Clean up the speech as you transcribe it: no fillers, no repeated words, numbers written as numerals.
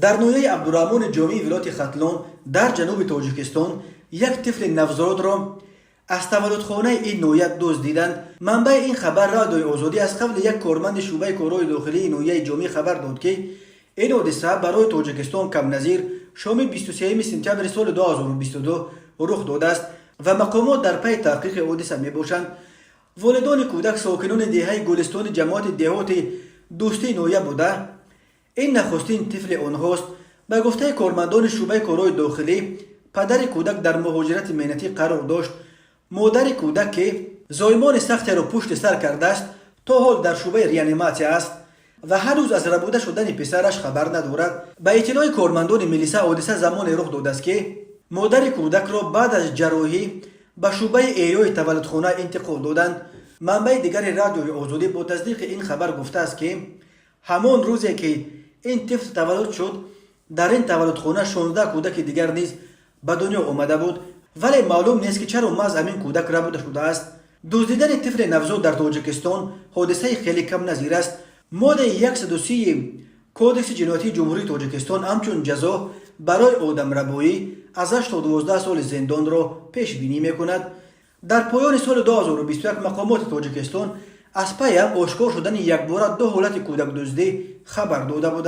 Дар ноҳияи Абдураҳмони Ҷомии вилояти Хатлон дар ҷануби Тоҷикистон як тифли навзодро аз таваллудхонаи ин ноҳия дуздиданд. Манбаи ин хабар Радиои Озодӣ аз қавли як корманди шӯъбаи корҳои дохилии ноҳияи Ҷомӣ хабар дод, ки ин ҳодиса барои Тоҷикистон камназир шоми 23 сентябри соли 2022 рух додааст ва мақомот дар пайи таҳқиқи ҳодиса мебошанд. Волидони кӯдак сокинони деҳаи Гулистони ҷамоати деҳоти Дӯстии ноҳия буда, ин нахустин тифли онҳост. Ба гуфтаи кормандони шӯъбаи корҳои дохилӣ, падари кӯдак дар муҳоҷирати меҳнатӣ қарор дошт. Модари кӯдак, ки зоимони сахтеро пушти сар кардааст, то ҳол дар шӯъбаи реаниматсия аст ва ҳанӯз аз рабуда шудани писараш хабар надорад. Ба иттилои кормандони милиса, ҳодиса замоне рух додааст, ки модари кӯдакро баъд аз ҷарроҳӣ ба шӯъбаи эҳёи таваллудхона интиқол доданд. Манбаи дигари Радиои Озодӣ бо тасдиқи ин хабар гуфтааст, ки ҳамон рӯзе, ки ин тифл таваллуд шуд, дар ин таваллудхона 16 кӯдаки дигар низ ба дунё омада буд, вале маълум нест, ки чаро маҳз ҳамин кӯдак рабуда шудааст. Дуздидани тифли навзод дар Тоҷикистон ҳодисаи хеле камназир аст. Моддаи 130 Кодекси ҷиноятии Ҷумҳурии Тоҷикистон ҳамчун ҷазо барои одамрабоӣ аз 8 то 12 соли зиндонро пешбинӣ мекунад. Дар поёни соли 2021 мақомоти Тоҷикистон аз пайам ошкор шудани якбора ду ҳолати кӯдакдуздӣ хабар дода буданд.